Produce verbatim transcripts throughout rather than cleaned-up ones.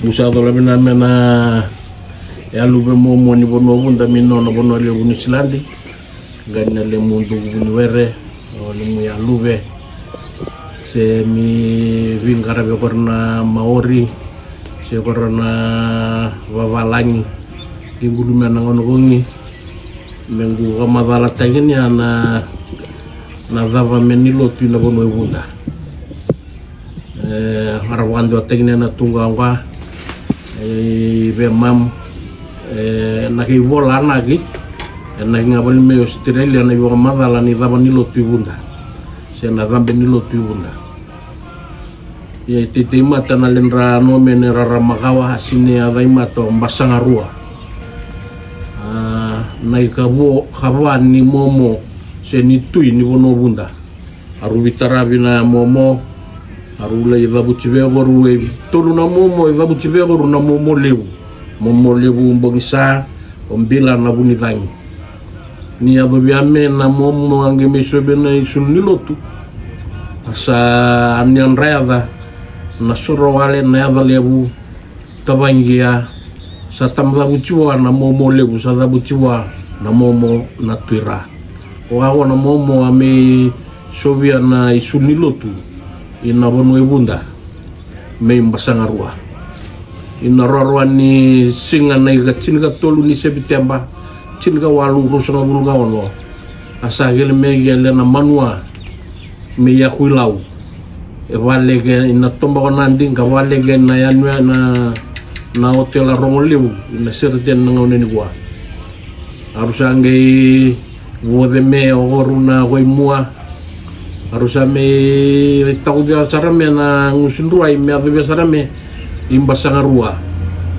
Mu sa cola vinaka me na yaluve momo ni vanua Vuda me nona vanua levu Niusiladi. Qai na lemu duku vuniwere, o lemu yaluve. Se mi viqaravi ko ira na Maori, se ko ira na vavalagi. Iqulu me na gauna kogi me qu vakamacalataki ni a na cava me ni lotu i na vanua i Vuda. E, a ra vakadewataki ni a na tuqaqa e, i vemam. E, na kei vola anaki e na ki ga vali mai Australia na i vakamacala ni cava ni lotu i Vuda se na cabe ni lotu i Vuda. Ia i teitei mata na ledra no me ni rara makawa a sini a cai mata o Basagarua. A, na i kavo kava ni momo se ni tui ni vanua Vuda. A ru vitaravi na momo. A ru lai cavuti vekoru e tolu na momo e cavuti vekoru na momo levu. Momo levu Bogisa, o Bila na Vunicagi. Ni yaco via me na momo a qe me i sovia na i sulu ni lotu. A sa ni a dra yaca na Sorowale, na Yaca Levu, Tavaqia. Sa tama cavuti vua na momo levu, sa cavuti vua na momo na Tuira. O a vo na momo a me i sovia na i sulu ni lotu i na vanua i Vuda. Me i Basagarua i na roaroa ni siga na i ka tinikatolu ni Seviteba, tinikawalu ruasagavulu ka ono. A sa kele me kele na manua me i Yakuilau. E valeke i na tobako na diqa valeke na yanua na na otela rogo levu i na Sereteni na gauna ni kua. A ru sa qei voce me okoru na koi mua. A ru sa me takucia sara me na gusu druai me yacovia sara me i Basagarua.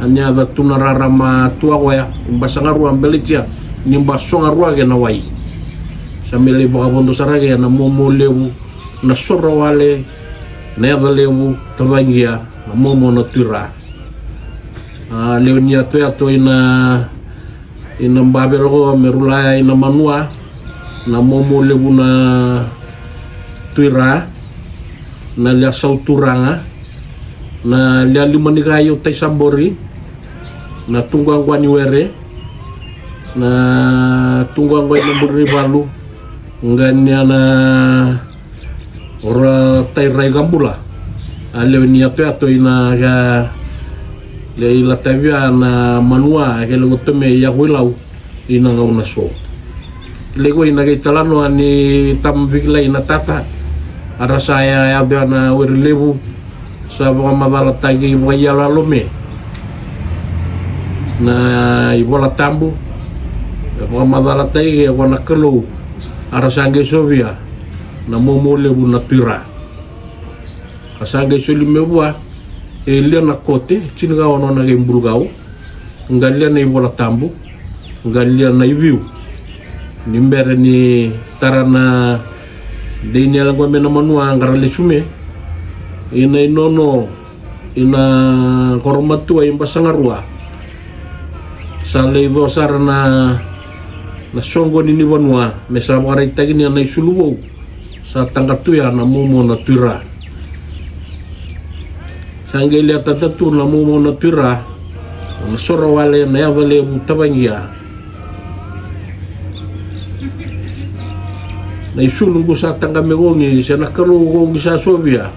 A ni yaca tu na rarama tua koya i Basagarua beletia ni Basogarua ke na wai. Sa me lai vakavodo sara ke na momo levu, na Sorowale, na Yaca Levu, Tavaqia, na momo na Tuira. A lewe ni yatoyato i na i na bavela ko me rulaya i na manua, na momo levu na Tuira, na lia Sauturaga, na lia lima ni kai o Taisabori, na tuqwaqwa ni were, na tuqwaqwa i na buri ni valu, qania na Ora tairai ka bula. A lewe ni yatoyato i na ka le i latavia na manua ke le ko tome i Yakuilau i na gauna so. Le ko i na kei talanoa ni tama vikilai na tata. A ra sa ya yavea na were levu. Sa vakamacalataki vakaiyalayala me na i Vola Tabu. E vakamacalataki ke ko na Kalou. A ra sa qei sovia na momo levu na Tuira. A sa qai soli me vua e lia na kote, tinikaono na kei bulukau, qalia na i Vola Tabu, qalia na i viu. Ni bere ni tara na dei ni yala qo me na manua qara lesu me i na i nono i na koromatua i Basagarua. Sa lei co sara na na soqoni ni vanua me sa vakaraitaki ni a na i sulu vou. Sa taqa tu ya na momo na Tuira. Sa qai lia tata tu na momo na Tuira, na Sorowale, na Yavalevu, Tavaqia. Na i sulu qu sa taqa me koqi se na Kalou koqi sa sovia.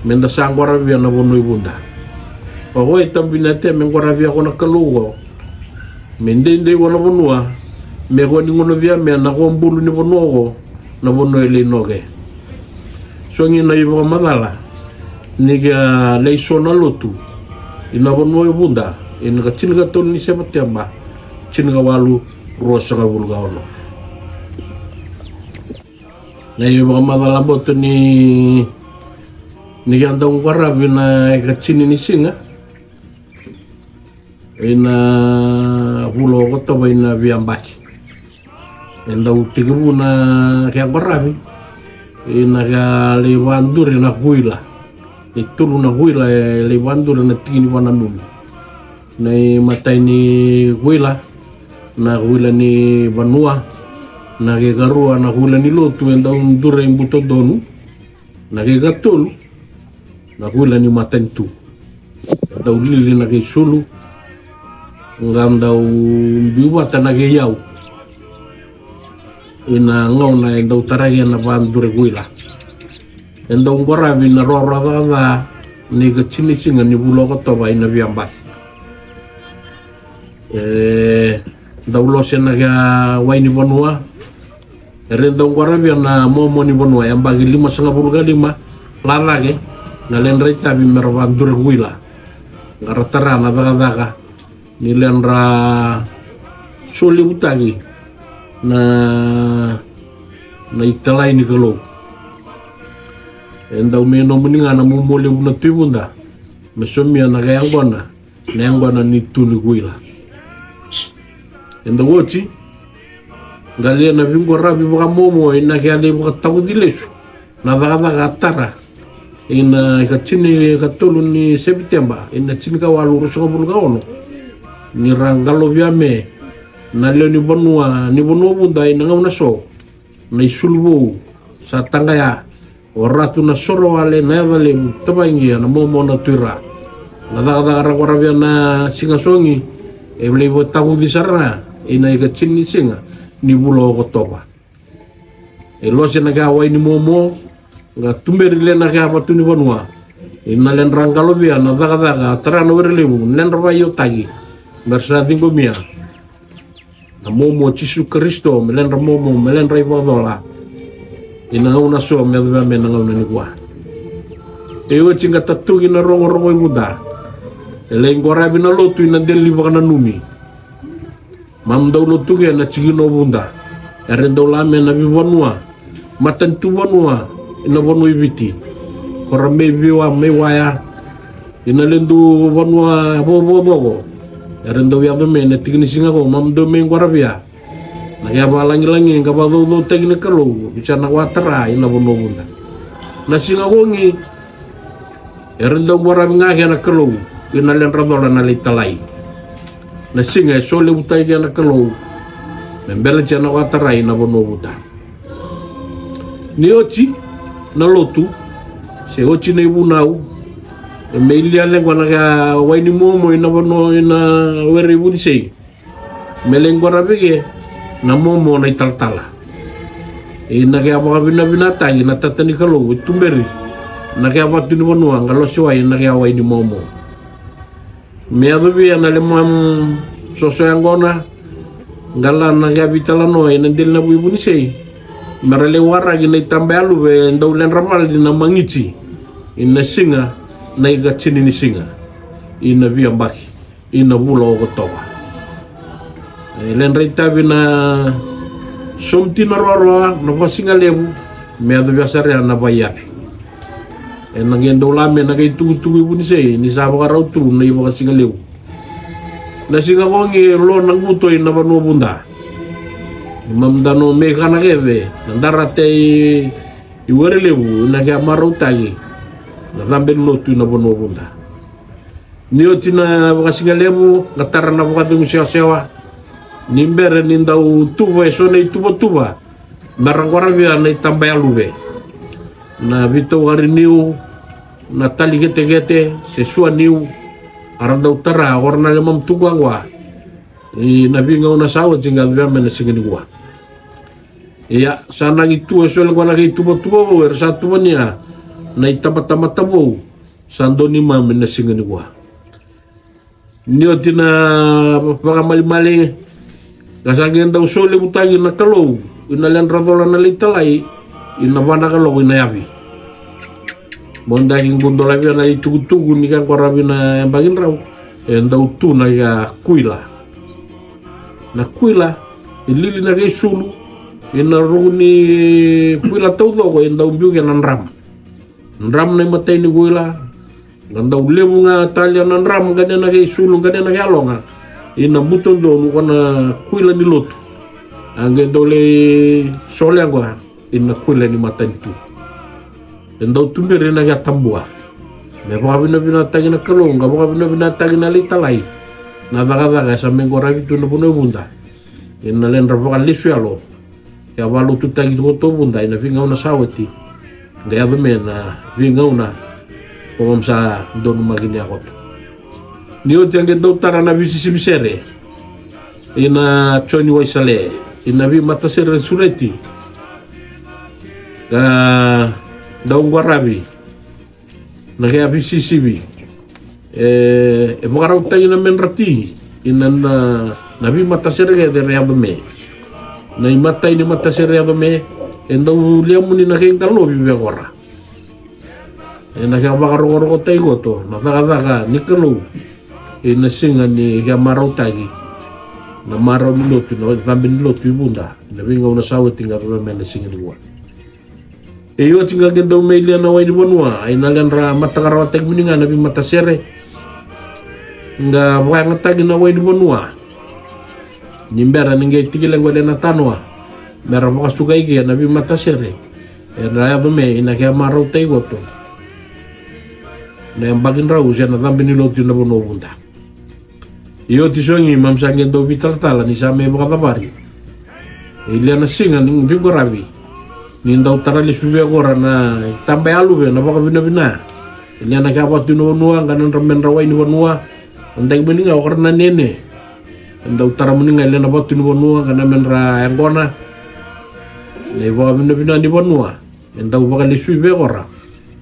Me da sa qoravia na vanua i Vuda. O ko e tabu vinate me qoravia ko na Kalou ko. Me deidei ko na vanua me ko ni gonovia me na ko bulu ni vanua ko. Na vanua e lei noke. So gi na i vakamacala ni ke a lei so na lotu i na vanua i Vuda i na ka tinikatolu ni Sepateba, tinikawalu ruasagavulu ka ono. Na i vakamacala boto ni ni ke a dau qoravi na i ka tini ni siga. I na vula o Okotova i na via baki. E dau tekivu na kea qoravi i na kea lei vadure na kuila. E tolu na kuila e lei vadure na tiki ni vananumi. Na i matai ni kuila, na kuila ni vanua, na kei karua na kuila ni lotu e dau dure i butodonu, na kei katolu na kuila ni matanitu. E dau lili na kei sulu, ga dau biu vata na kei yau. Ina gauna e dau taraki ena vadure kuila. E dau qaravi na roaroa cakacaka ni ka tini siga ni vula o Okotova ina via baki. E dau lose na kea wai ni vanua. E re dau qaravia na momo ni vanua e baki lima sagavulu ka lima lacake na ledra itavi me ra vadure kuila. Ga ra tara na cakacaka ni ledra solevutaki na na italai ni Kalou. E dau me nomuni ga na momo levu na Tui Vuda me somia na ka yaqona na yaqona ni tu ni kuila. E dau oti ga lia na viqaravi vakamomo ina kea lai vakatakuci lesu na cakacaka a tara ina ika tini ka tolu ni Sepiteba ina tini ka walu ruasagavulu ka ono. Ni ra qalovia me na leo ni vanua ni vanua Vuda ina gauna so na isulu vou sa taqaya o Ratu na Sorowale na yaca levu tavaiqia na momo na Tui Ra. Na cakacaka ra qaravia na siga sogi e vilai vakatakuci sara ga ina ika tini ni siga ni vula o Okotova. E lose na kea wai ni momo ga tuberi le na kea vatu ni vanua. Ina ledra qalovia na cakacaka a tara na were levu na ledra vaiotaki me ra sa ciqomia na momo o Jisu Karisito me ledra momo me ledra ivakacola. Ina gauna so me yacovia me na gauna ni kua. E oti ga tatuki na rogorogo i Vuda. E lai qaravi na lotu ina dela ni vakananumi. Mam dau lotu ke na tikina o Vuda. Era dau la me na vivanua matanitu vanua ina vanua i Viti. Ko ra mei viwa mei waya ina ledu vanua vovo coko. Era dau yaco me na tikina siga ko mam dau mei qaravia na kea vakalagilagi ga vakacaucautaki na Kalou visa na watara ina vanua Vuda. Na siga kogi era dau qaravi ga kea na Kalou ina ledra cola na lai talai. Na siga e solevutaki kea na Kalou me belatia na watara ina vanua Vuda. Ni oti na lotu se oti na ivunau e mei lia lequa na kea wai ni momo ina vanua ina were i Vunisei. Me lai qaravi ke na momo na italatala ina kea vakavinavinataki na tata ni Kalou e tuberi na kea vatu ni vanua ga lose wai na kea wai ni momo. Me yacovia na lemam soso yaqona ga la na kea vitalanoa ina dela na vu i Vunisei. Me ra lai waraki na itabayaluve e dau ledra vale ni na magiti ina siga na ika tini ni siga ina via baki ina vula o Okotova. E ledra itavi na somti na roaroa na vasigalevu me yacovia sara ya na vaiyavi. Ena qai dau la me na qai tukutuku i Vunisei ni sa vakarau tu na ivakasigalevu. Na siga kogi e lo na quto ina vanua Vuda. Ni mam dano mei kana kece na darata i Werelevu ina kea marautaki na cabe ni lotu ina vanua Vuda. Ni oti na vakasigalevu ga tara na vakacegu sewasewa ni bere ni dau tuva e so na ituvatuva me ra qoravia na itabayaluve. Na vitau ari niu, na tali ketekete se sua niu, a ra dau tara o ra na lemam tuqu aqoa. Ina vigauna sa oti ga yacovia me na siga nikua. Ia sa naki tu e so lequa na kei tuvatuva vou era sa tuvania na itabatamata vou. Sa dau ni mami na siga nikua. Ni oti na vakamalimali ga sa qai dau solevutaki na Kalou ina ledra cola na lai talai ina vanaka loko ina yavi. Mo daki qudolavia na itukutuku ni ka qoravi na yabaki drau e dau tu na ia kuila. Na kuila e lili na kei sulu ina ruku ni kuila taucoko e dau biu kei na dram. Dram na imatai ni kuila. Ga dau levu ga talia na dram ga ne na kei sulu ga ne na kei aloga. Ina buto donu ko na kuila ni lotu. A qai dau lei sole aqoa ina kuila ni matanitu. E dau tuberi na kei tabua me vakavinavinataki na Kalou ga vakavinavinataki na lai talai. Na cakacaka e sa me qoravi tu na vanua Vuda ina ledra vakalesu yalo. Ke a vakalotutaki koto Vuda ina vigauna sa oti. Qai yaco me na vigauna ko mam sa donumaki ni a koto. Ni oti a qai dau tara na veisisivi sere ina Joni Waisale, ina veimatasere sureti, ka dau qaravi na kea veisisivi. E, e vakarautaki na medra ti ina na, na veimatasere kece era yaco me. Na imatai ni matasere yaco me, e dau liamuni na kei qalovi vekora. Ena kea vakarokorokotaki koto na cakacaka ni Kalou ina siga ni kea marautaki na marau ni lotu, na cabe ni lotu i Vuda, ina veigauna sa oti ga vei me na siga ni vua. E oti ga ke dau mai lia na wai ni vanua, ina ledra matakarawataki muni ga na veimatasere, ga vakayagataki na wai ni vanua. Ni bera ni qai tiki leqo le na tanoa me ra vakasukai ke na veimatasere, era yaco me ina kea marautaki koto na yabaki drau se na cabe ni lotu ina vanua Vuda. I oti sogi mam sa qai dau veitalatala ni sa mai vakacavari. E lia na siga ni veiqaravi ni dau tara lesu vekora na itaba yaluve na vakavinavina. E lia na kea vatu ni vanua ga na dra medra wai ni vanua. Daki muni ga okara na nene. E dau tara muni ga e lia na vatu ni vanua ga na medra yaqona. Na ivakavinavina ni vanua e dau vakalesui vekora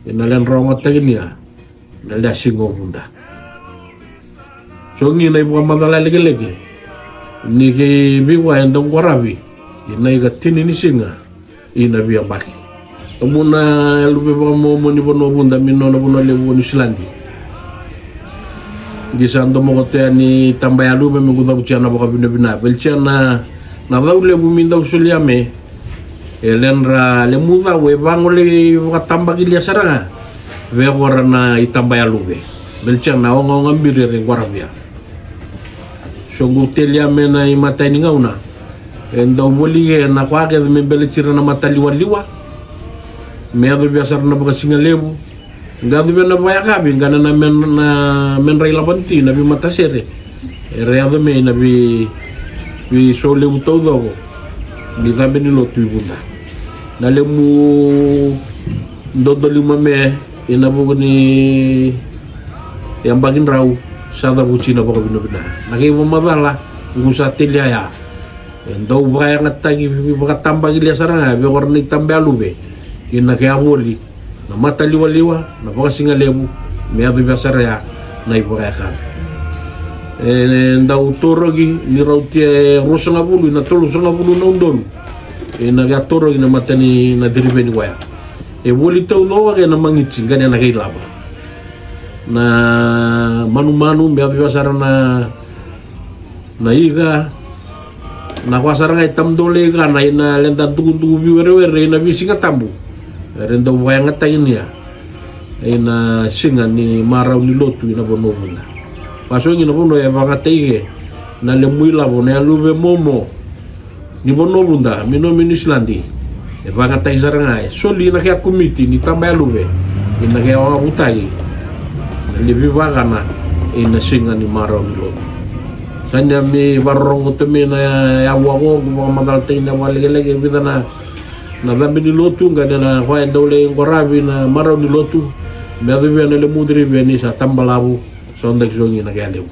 ina ledra ogataki nia na lea siga o Vuda. Sogi na ivakamacala lekeleke ni kei veiwa e dau qaravi ina ika tini ni siga ina veiyabaki. Amu na yaluve vakamomo ni vanua Vuda, mi nona vanua levu o Niusiladi. Qi sa domo koto yani taba yaluve me qu cavutia na vakavinavina, velitia na, na cau levu mi dau solia me. E ledra lemu cau e vagolei vakatabaki lia sara ga vekora na itaba yaluve. Velitia na ogaoga biri era i qaravia. Soqu telia me na imatai ni gauna e dau voli ke na koa kece me beletira na mataliwaliwa. Me yaco via sara na vakasigalevu. Ga yaco via na vakayakavi ga na, na, me, na medra ilavaniti na veimatasere. Era yaco me ina vei, veiso levu taucoko ni cabe ni lotu i Vuda. Na lemu dodoliu ma me ina vuku ni yabaki drau sa cavuti na vakavinavina. Na kei vakamacala qu sa telia ya. E dau vakayagataki vakatabaki lia sara ga vekora na itaba yaluve ina kea voli na mataliwaliwa, na vakasigalevu, me yaco via sara ya na ivakayakavi. E dau toroki ni rautia e ruasagavulu ina tolusagavulu na udolu. Ina kea toroki na mata ni na ciriveni koya. E voli taucoko ke na magiti ga na kei lava na manumanu me yaco via sara na na ika, na koa sara ga e tamudou le ika na ina leda dukuduku viwerewere ina veisiga tabu. Era dau vakayagataki nia ina siga ni marau ni lotu ina vanua Vuda. Vasogi na vanua e vakayagataki ke na lemu ilavo na yaluve momo ni vanua Vuda, mi no mi Niusiladi. E vakayagataki sara ga e soli ina kea komiti ni taba yaluve ina kea vakavutaki na levi vakana ina siga ni marau ni lotu. Sa nia mi vakarorogo tu me na yavu ako qu vakamacalataki na vakalekeleke e vica na, na cabe ni lotu ga na koa e dau lai qaravi na marau ni lotu. Me yaco via na lemu ciriveni sa taba balavu, sa odaki sogi na kea levu.